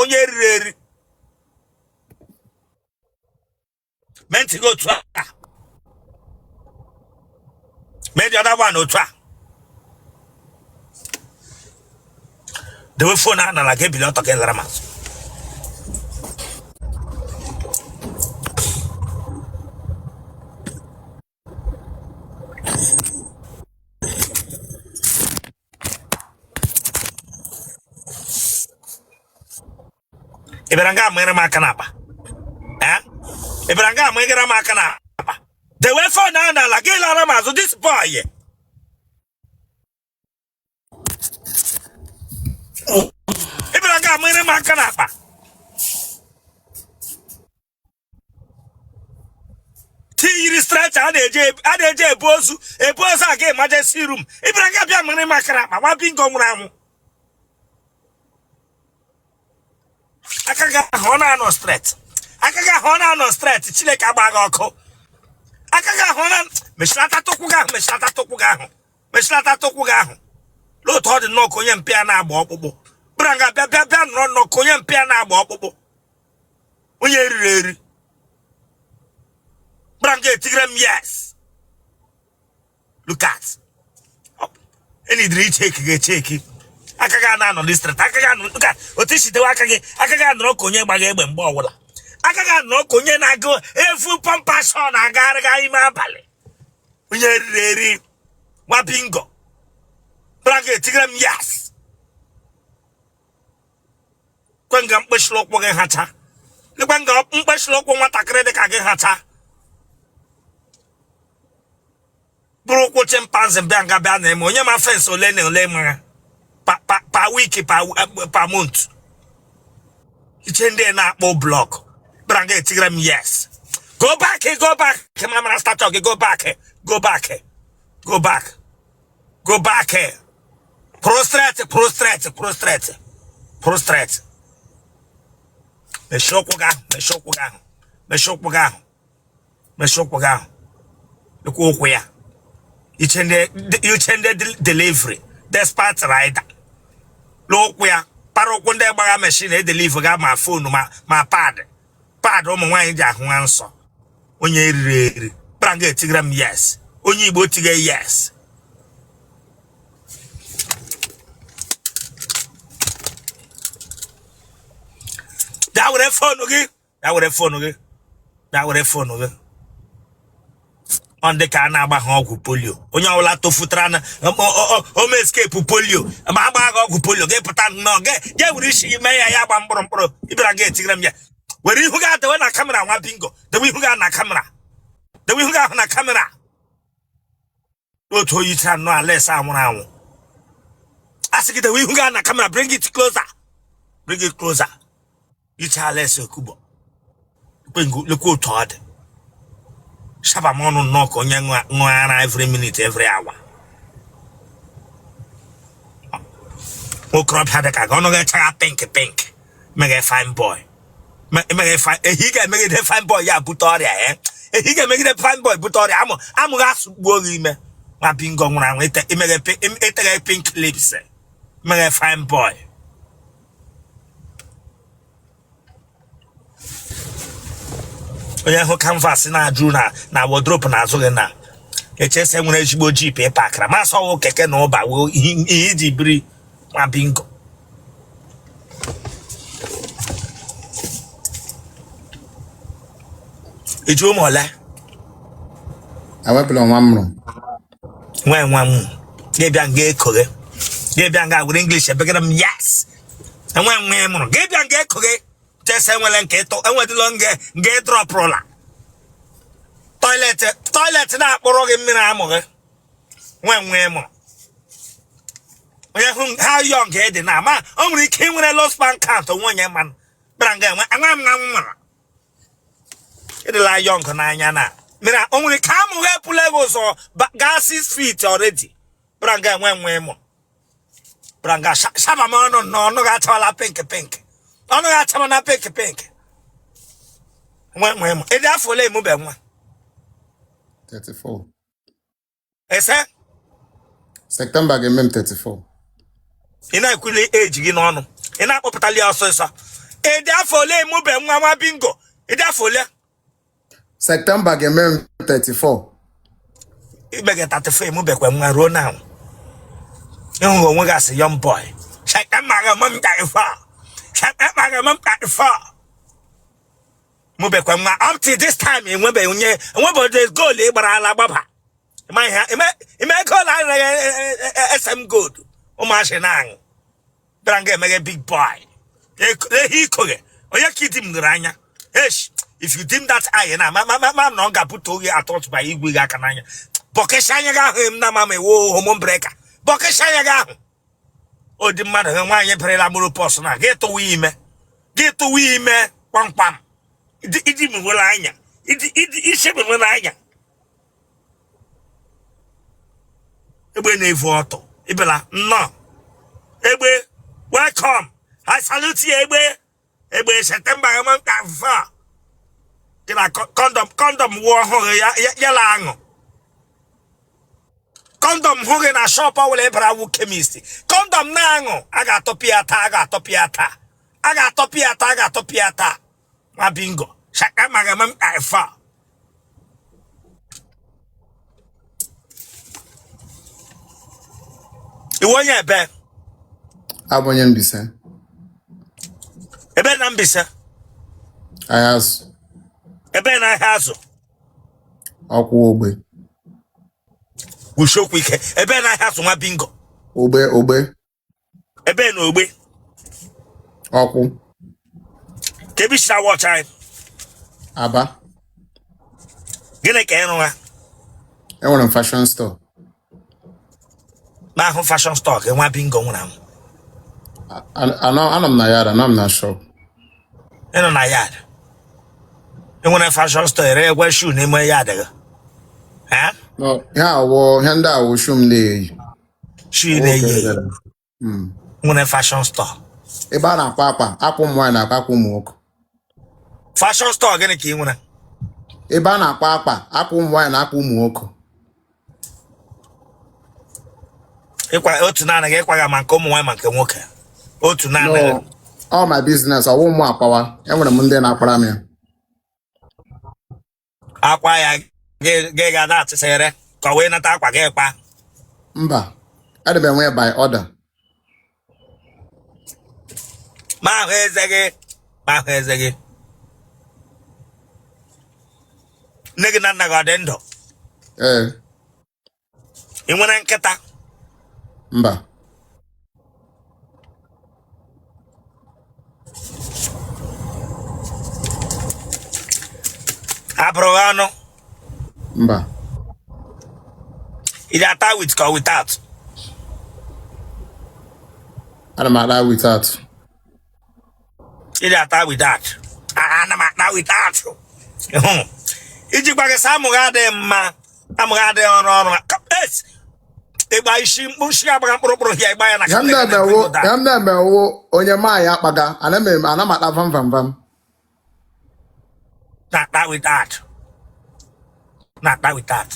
Onye eriri eri, mee ntị gị otu a, mee the other one otu a. Dewe phone a n'ala, gị ebili ọtọ, gị lara m azụ. Ị bịara nga amanyere m aka n'akpa? Eh? Ị bịara nga amanyere m aka n'akpa? Dewe phone ahụ n'ala, gị lara m azụ. This boy, ị bịara nga amanyere m aka n'akpa? Ti yiri stretcher a na-eji ebu ozu aga emergency room. Ị bịara nga bịa mara m aka n'akpa? Nwa bingo nwụrụ anwụ. Aka gị ahụ ọ na-anọ straight? Aka gị ahụ ọ na-anọ straight? Chineke agba gị ọkụ. Aka gị ahụ ọ na mechilata tụkwụ gị ahụ, mechilata tụkwụ gị ahụ, mechilata tụkwụ gị ahụ. Lee otu ọ dị nnọọ ka onye mpịa na-agba ọkpụkpụ. Bịara nga bịa bịa bịa nọrọ nnọọ ka onye mpịa na-agba ọkpụkpụ. Onye eriri eri, bịara nga etigere m yes. Look at, enidiri icheki gị echeki. Aka gị na-anọ straight, aka gị anọ. Look at otu isi dewe aka gị. Aka gị anọrọ ka onye gbaga egbe mgbe ọbụla. Aka gị anọrọ ka onye na-agụ efu pump action na-agagharị ime abalị. Onye eriri eri, nwa bingo, bịara nga etigere m yes. Kwe nga mkpịsịrị ụkwụ gị hacha. Lekwe nga mkpịsịrị ụkwụ nwatakịrị dị ka gị hacha, bụrụ ụkwụ chimpanzee. Bịa nga bịa na-eme onye ma fence ole na ole mara pa pa pa week, pa month. Iche ndị na-akpọ block bịara nga etigere m yes. Go back, go back. Ma mara stature gị. Go back, go back, go back, go back. Prostrate, prostrate, prostrate, prostrate. Mechie ụkwụ gị ahụ, mechie ụkwụ gị ahụ, mechie ụkwụ gị ahụ, mechie ụkwụ gị ahụ. Lekwa ụkwụ ya. Iche ndị delivery despatch rider. Lee ụkwụ ya, para ụkwụ ndị gbagha machine edeliver ga ma phone ma pad ụmụ nwaanyị ji ahụ ha nsọ. Onye eriri eri, bịara nga etigara m yes. Onye Igbo tige yes. Bịa were phone gị, bịa were phone gị, bịa were phone gị. Ọ ndị ka a na-agba ha ọgwụ polio. Onye ọbụla tofutara na ome escape polio ma agba gị ọgwụ polio, gị pụta nnọọ, gị gị were isi gị mee ya, ya gba mkpụrụ mkpụrụ. Ị bịara gị etigara m ya? Were ihu gị dewe na camera. Nwa bingo, dewe ihu gị na camera, dewe ihu gị ahụ na camera. Otu oyi chara nnọọ ala ese anwụrụ anwụ. A sị gị dewe ihu gị na camera. Bring it closer, bring it closer. Iche ala ese okubo. Lekwa otu ọ dị shaba m ọnụ nnọọ ka onye ṅụọ ara every minute, every hour. Okorobịa dị ka gị, ọnụ gị chagha pink pink, meghe fine boy, emeghe fine. Ehi ga-emegide fine boy ya bute ọrịa ya. Ehi ga-emegide fine boy bute ọrịa. Amụ amụghị asụgbuo gị ime. Nwa bingo nwụrụ anwụ, eteghe pink lips, meghe fine boy. Onye hụ canvas na-ajụ na wardrobe na-azụ gị na echesa nwere ezigbo jeep ị pakara masị ọwụ keke na ụba wụ ihe iji biri. Nwa bingo, iji ụmụ ole? Ewepụla nwa m mụrụ. Nwe nwa m gị bịa nga ekoghe, gị bịa nga were English ebegara m yes. Enwe nwa ị mụrụ, gị bịa nga ekoghe chesa enwere nke ịtụ enwedịla nga nga ịdrọpụrụla toilet, toilet na-akpọrọ gị mmiri amụ gị. Nwe nwa ị mụrụ, onye hụ ha young dị na ma o nwere ike ịnwere low sperm count. Onwe onye mmanụ bịara nga enwe enwe m nwa m nwere ịdịla young n'anya na mere o nwere ike amụghị epụla gị ụzọ gaa 6 feet already. Bịara nga enwe nwa ịmụ, bịara nga shaba m ọnụ nnọọ. Ọnụ gị achawala pink pink, ọnụ gị achawa na pink pink. Nwe nwa ịmụ, ịdị afọ ole emube nwa? 34. Ese? September ga-eme m 34. Ị na-ekwuli eji gị n'ọnụ, ị na-akpọpụtali ya ọsịsọ. Ị dị afọ ole ị mụbe nwa nwa bingo? Ị dị afọ ole? September ga-eme m 34. I mege 34 ị mụbekwa nwa ruo now. Ị hụrụ onwe gị as young boy. September ga-eme m 34. September ga-eme m 34. Mụbekwa nwa up to this time enwebe onye enwebe goal ị gbara ala gbaba. Ime goal anaghị SM gold ụmụazị na-aṅụ bịara nga emeghe big boy ehi ikoghe onye ka i dim gere anya esh if you dim that eye na ma ma ma na ọ ga-apụta oge atọ by igwe gị aka n'anya bọkịsha anya gị ahụ m na mama ewo hormone breaker bọkịsha anya gị ahụ ụdị mmadụ gị nwaanyị perela mụrụ pọs na gị tụwa ime gị tụwa ime kpamkpam iji mewere anya iji isi mewere anya egbe na-evu ọtọ ịbịala nnọọ egbe welcome I salute you egbe egbe September eme nka fa dị na condom condom wụ ọhụrụ ya ya la aṅụ condom hụ gị na shop ọbụla ị bara wụ chemist condom na-aṅụ a ga-atọpụ ya taa a ga-atọpụ ya taa a ga-atọpụ ya taa a ga-atọpụ ya taa nwa bingo shaka maga m mkpa fa ị wụ onye ebe Abụ onye Mbaise. Ebe na Mbaise? Ahịa Azụ. Ebe na Ahịa Azụ? Ọkwụ Ogbe. Kwusie okwu ike. Ebe na Ahịa Azụ nwa bingo? Ogbe Ogbe. Ebe na Ogbe? Ọkwụ. Ka ebe i si na-watch anyị? Aba. Gịnị ka ị rụra? Enwere m fashion store. Ma ahụ fashion store gị nwa bingo nwụrụ anwụ. Anọ m na yard, anọ m na shop. Ị nọ na yard. Ị nwere fashion store ere egwe shoe n'ime yard gị? No, ihe awụ ihe ndị awụ shoe m na-eyi. Shoe na-eyi eyi. Nwere fashion store. Ebe a na-akwa akwa, akwa ụmụ nwaanyị na-akwa akwa ụmụ nwoke. Fashion store gịnị ka ị nwere? Ebe a na-akwa akwa, akwa ụmụ nwaanyị na akwa ụmụ nwoke. Ịkwa otu naanị gị ịkwaga ma nke ụmụ nwaanyị ma nke nwoke. Otu naanị gị. No, all my business, ọwụ mụ akwawa. Enwere m ndị na-akwara m ya. Akwa ya gị ga na-atịsịrị ka ọ wee nata akwa gị kpa. Mba, adị m enwe ya by order. Ma ahụ eze gị, ma ahụ eze gị. Nne gị na nna gị ọ dị ndụ? Ee. Ị nwere nkịta? Mba. Abụrụ gị ọnụ? Mba. Ị ga-ata with ka without? Ana m ata without. Ị ga-ata without? Ana m ata without. Iji gwa gị sị amụ gị adịghị mma, amụ gị adịghị ọrụ ọrụ ịgba isi mkpụrụ agbaga mkpụrụ mkpụrụ ya ịgba ya na Ya m na-emewo onye maa ya akpaga ana m ata vam vam vam. Na-ata without, na-ata without,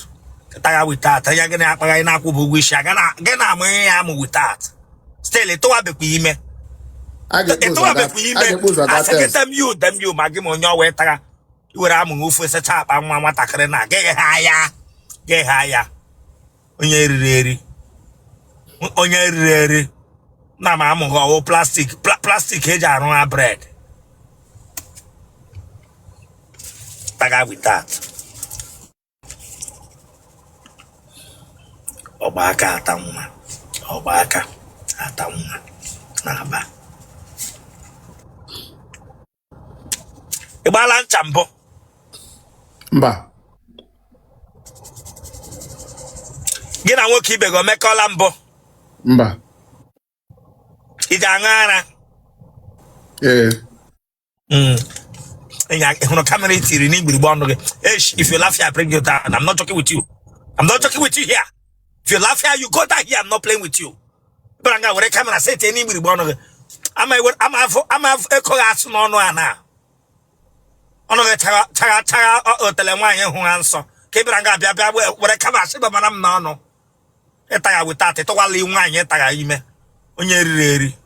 taga without anya gị na-akpaga ị na-akwụ bụ ụgwọ isi aga gị na-amụ ihe ya amụ without still ịtụwabekwa ime ịtụwabekwa ime asị gị damn you damn you ma gị ma onye ọwa ịtagha iwere amụ ofu esecha akpa nwa nwatakịrị na gị ha ya gị ha ya onye riri eri onye riri eri na ma amụghị ọwụ plastic plastic eji arụ ha bread taga without ọgba aka ata nwa ọgba aka ata nwa na-aba. Ị gbaala ncha mbụ? Mba. Gị na nwoke ibe gị o mekọla mbụ? Mba. Ị ji aṅụ ara? Ee. Ị hụrụ camera i tiri n'igburigbe ọnụ gị? Eish, if you laugh here, I bring you down. I'm not joking with you. I'm not joking with you here. If you laugh here, you go down here. I'm not playing with you. Bịara nga were camera sete n'igburigbe ọnụ gị. Ama afọ ama afọ eko gị asụ n'ọnụ a na ọnụ gị chagha chagha chagha otele nwaanyị hụ ha nsọ ka ị bịara nga bịa bịa were camera sị gbamara m n'ọnụ ịtagha without ịtụwala nwaanyị ịtagha ime onye riri eri.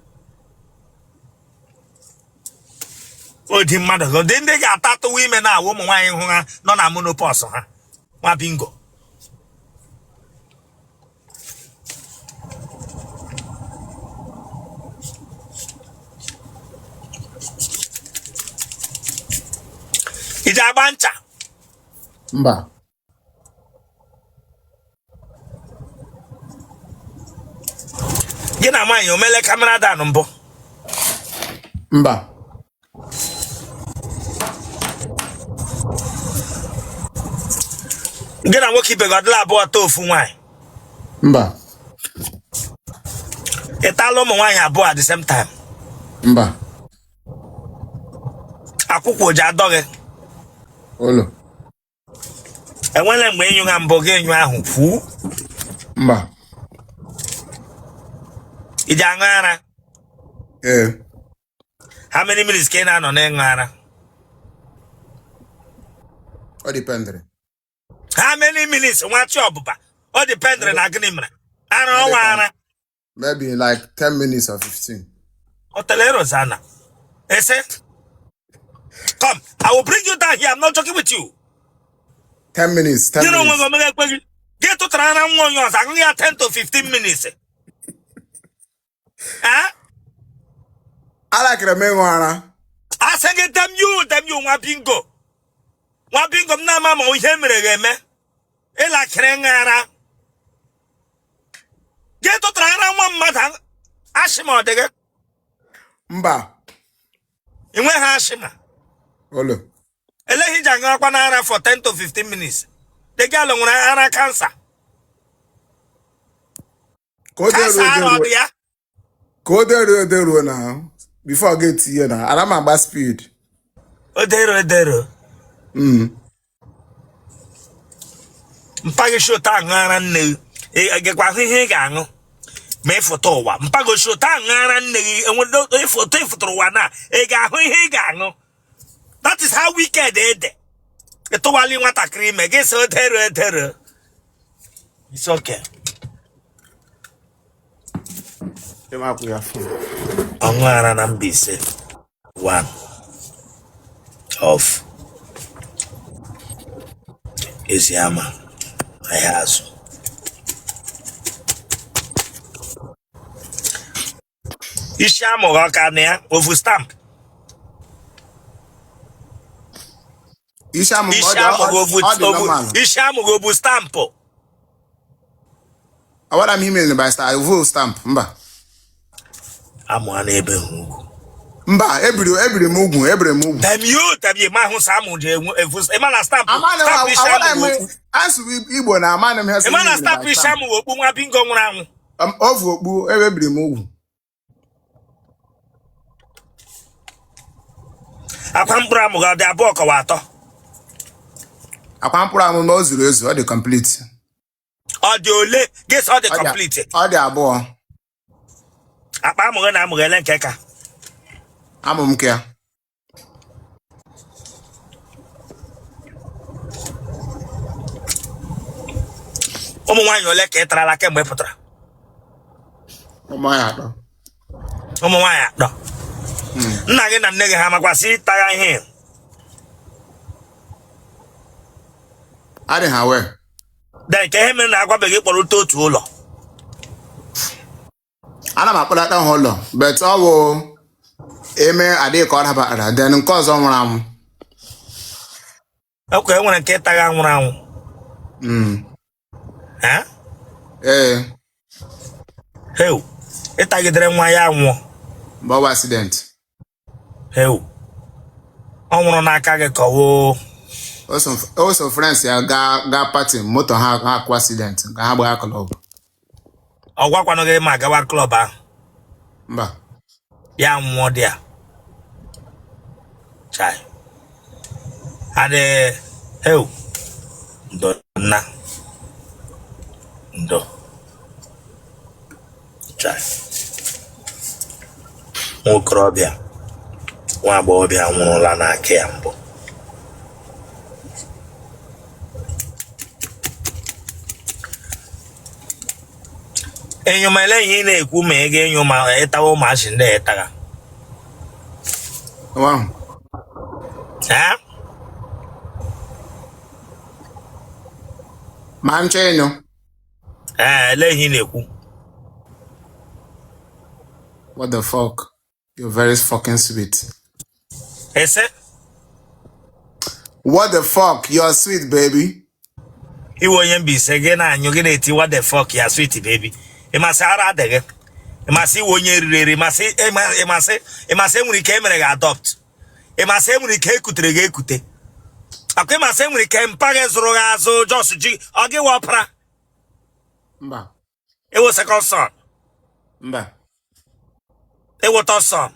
Odi mmadụ ụdị ndị ga-ata atụwa ime na-awụ ụmụ nwaanyị hụ ha nọ na menopause ha nwa bingo. I ji agba ncha? Mba. Gị na nwaanyị o mele camera down mbụ? Mba. Gị na nwoke ibe gị ọ dịla abụọ taa ofu nwaanyị? Mba. Ị taala ụmụ nwaanyị abụọ at the same time? Mba. Akwụkwụ o ji adọ gị? Olo. Enwele mgbe ịnyụ ha mbụ gị nyụ ahụ pụọ? Mba. I ji aṅụ ara? Ee. How many minutes ka ị na-anọ n'ịṅụ ara? Ọ dependịrị. How many minutes, nwa chi ọbụba? Ọ dependịrị na gịnị mere ara ọnwa ara? Maybe like 10 minutes or 15. Otele Rosanna. Ese? Come, I will bring you down here. I'm not joking with you. 10 minutes, 10 Gị na onwe minutes. gị omega ekwe gị. Gị tụtara ara nwa onye ọzọ, aṅụghị ya 10 to 15 minutes. Eh? Alakịrị m ịṅụ ara. Asị gị damn you, damn you, nwa bingo. Nwa bingo m na-ama ma ihe mere gị eme. Ịlakịrị ịṅụ ara. Gị tụtara ara nwa mmadụ, ashịma ọ dị gị? Mba. Ị nweghị ashịma? Olo. Eleghị iji aṅụ akwa na ara for 10 to 15 minutes. The girl nwere ara cancer. Ka o Cancer deruo ara ọ deruo. dị ya? Ka o deruo deruo na before gị etinye na ara m agba speed. O dero edero. Mpa gị shi ụta aṅụ ara nne gị. Ị gakwa ahụ ihe ị ga-aṅụ ma ịfụta ụwa. Mpa gị shi ụta aṅụ ara nne gị enwere ịfụta ịfụtara ụwa na ị ga-ahụ ihe ị ga-aṅụ. That is how wicked ede. Ịtụwali nwatakịrị ime gị sị odero edero. It's okay. Ọṅụ ara na Mbaise one of Eziama Ahiazu. Isi amụghị ọka na ya ofu stamp. Isi amụ Isi amụghị ofu ọ dị ofu normal. Isi amụghị obu stampụ. Awara m email by star vote stamp mba. Amụ a na-ebe ha ugwu. Mba, ebiri m ugwu, ebiri m ugwu. Damn you, damn you, ma hụ sa amụ ji enwe efu. Ịma na stampụ Amaghị m stampụ isi awara amụ m okpu. asụ Igbo na amaghị m ihe sị Ịma na email stampụ by isi stamp. amụ okpu nwa bingo nwụrụ anwụ. Ovu okpu ebe ebiri m ugwu. Akwa mkpụrụ amụ gị ọ dị abụọ kọwa atọ? Akwa mkpụrụ amụ na o zuru ezu, ọ dị complete. Ọ dị ole? Gị sị ọ dị complete. Ọ dị abụọ. Akpa amụ gị na amụ gị ele nke ka? Amụ m ka ya. Ụmụ nwaanyị ole ka ị tarala kemgbe ị pụtara? Ụmụ nwaanyị atọ. Ụmụ nwaanyị atọ. Nna gị na nne gị ha makwasị ịtagha ihe? Adị ha wee. Then nke ihe mere na agwabeghị kpọrọ ute otu ụlọ? Ana m akpọlata ha ụlọ, but ọ bụ eme adịghị ka ọ dabara, then nke ọzọ nwụrụ anwụ. Ekwe e nwere nke tagha nwụrụ anwụ. Ha? Ee. Heu, ịtagidere nwa ya nwụọ? Mgbe ọ bụ accident. Heu, ọ nwụrụ n'aka gị ka ọ wụ? O so friends ya gaa party, moto ha ha akụ accident ka ha gbaa club. Ọ gwakwanụ gị ma gawa club ahụ? Mba. Ya nwụọ dị ya. Chai. Adị heu. Ndo nna. Ndo. Chai. Nwa okorobịa, nwa agbọghọbịa nwụrụla n'aka ya mbụ. Enyo ma ele ihe ị na-ekwu ma ị ga-enyo ma ịtawa ụmụazị ndị a ịtagha. Nwa ahụ. Eh? Ma m chọọ ịnụ. Ee, ele ihe ị na-ekwu. What the fuck? You're very fucking sweet. Ese? What the fuck? You're sweet, baby. Ị wụ onye Mbaise gị na-anyụ gị na-eti what the fuck you're sweet baby. Ị masị ara adịghị. Ị masị ị wụ onye riri eri, masị ịmasị ịmasị enwere ike emere gị adopt. Ịmasị enwere ike ekutere gị ekute. Akwa ịmasị enwere ike mpa gị zụrụ gị azụ just ji ọ gị wụ ọpara. Mba. Ị wụ second son. Mba. Ị wụ third son.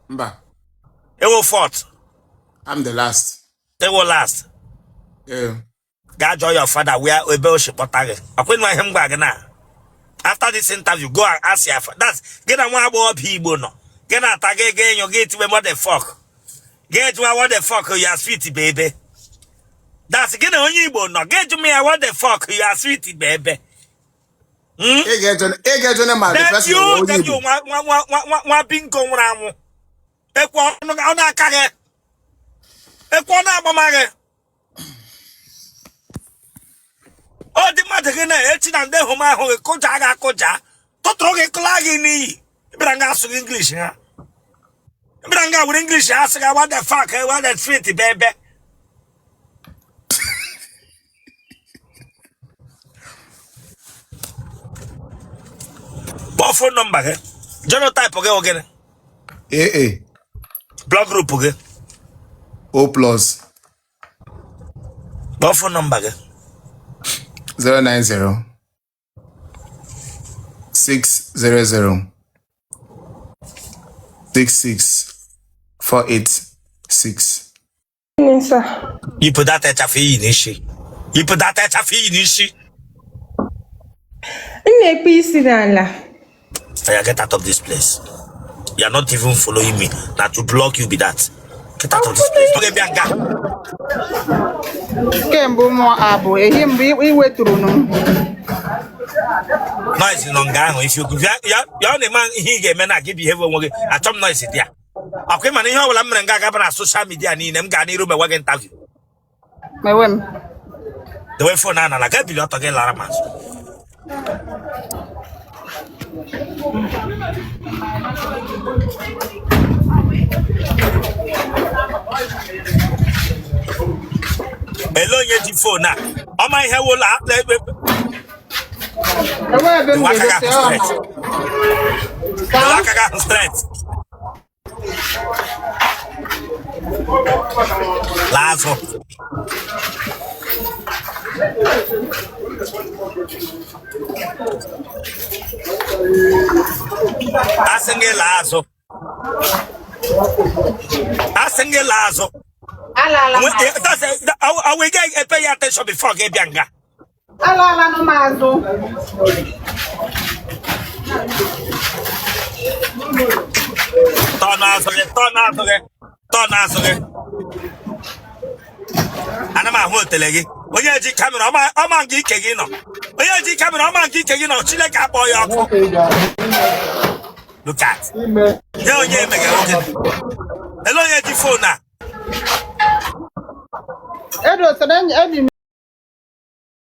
Mba. Ị wụ fourth. I'm the last. Ị wụ last. Yeah. Gaa jụọ your father where ebe o si kpọta gị. Ọkwa ịnụ ihe m gwa gị na after this interview go and ask your father. That's gị na nwa agbọghọbịa Igbo nọ. Gị na-ata gị ga enyo gị etiwe what the fuck. Gị ejụwa what the fuck you are sweet baby. That's gị na onye Igbo nọ. Gị jụ m ya what the fuck you are sweet baby. Hmm? Ị ga-eje ma the person onye Igbo. Nwa nwa nwa nwa nwa bingo nwụrụ anwụ. Ekwe ọnụ aka gị. Ekwe ọnụ agbama gị. Ọ dị mmadụ gị na-echi na ndị hụ m ahụ gị kụja gị akụja tụtụrụ gị kụla gị n'iyi ị bịara nga asụ gị English ha ị bịara nga were English ha asị gị what the fuck what the sweet baby. Kpọọ phone number gị genotype gị gịnị? AA. Blood group gị? O plus. Kpọọ phone number gị. 090 600 66 486. Yipụ that ịchafụ i yi n'isi. Yipụ that ịchafụ i yi n'isi. M na-ekpu isi n'ala. Oya, get out of this place. You are not even following me. Na to block you be that. Get out of this place. Oge bịa nga. Kemgbe ụmụ abụ ehi mbụ i weturu m. Noise nọ nga ahụ isi okwu. Ya ya ọ na-eme ihe ị ga-eme na gị behave onwe gị. Achọ m noise dị ya. Ọkwa ị ma na ihe ọbụla m mere nga agaba na social media niile m gaa n'iru mewe gị interview. Mewe m. Dewe phone a n'ala gaa bili ọtọ gị lara m azụ. Ele onye ji phone a ọma ihe wụla ebe Enwe ebe m Dewe aka gị ga-egosi ahụ ọ straight. Dewe aka gị ahụ straight. Laa azụ. Asị gị laa azụ. Asị gị laa azụ. Alaala m azụ. Awe gị e-pay ya attention before gị bịa nga. Alaala m azụ. Tọọ n'azụ gị, tọọ n'azụ gị, tọọ n'azụ gị. Ana m ahụ otele gị. Onye ji camera ọma nke ike gị nọ. Onye ji camera ọma nke ike gị nọ. Chineke akpọ ya ọkụ. Look at. Nye onye emegara oge. Ele onye ji phone a. Edosara enyi m.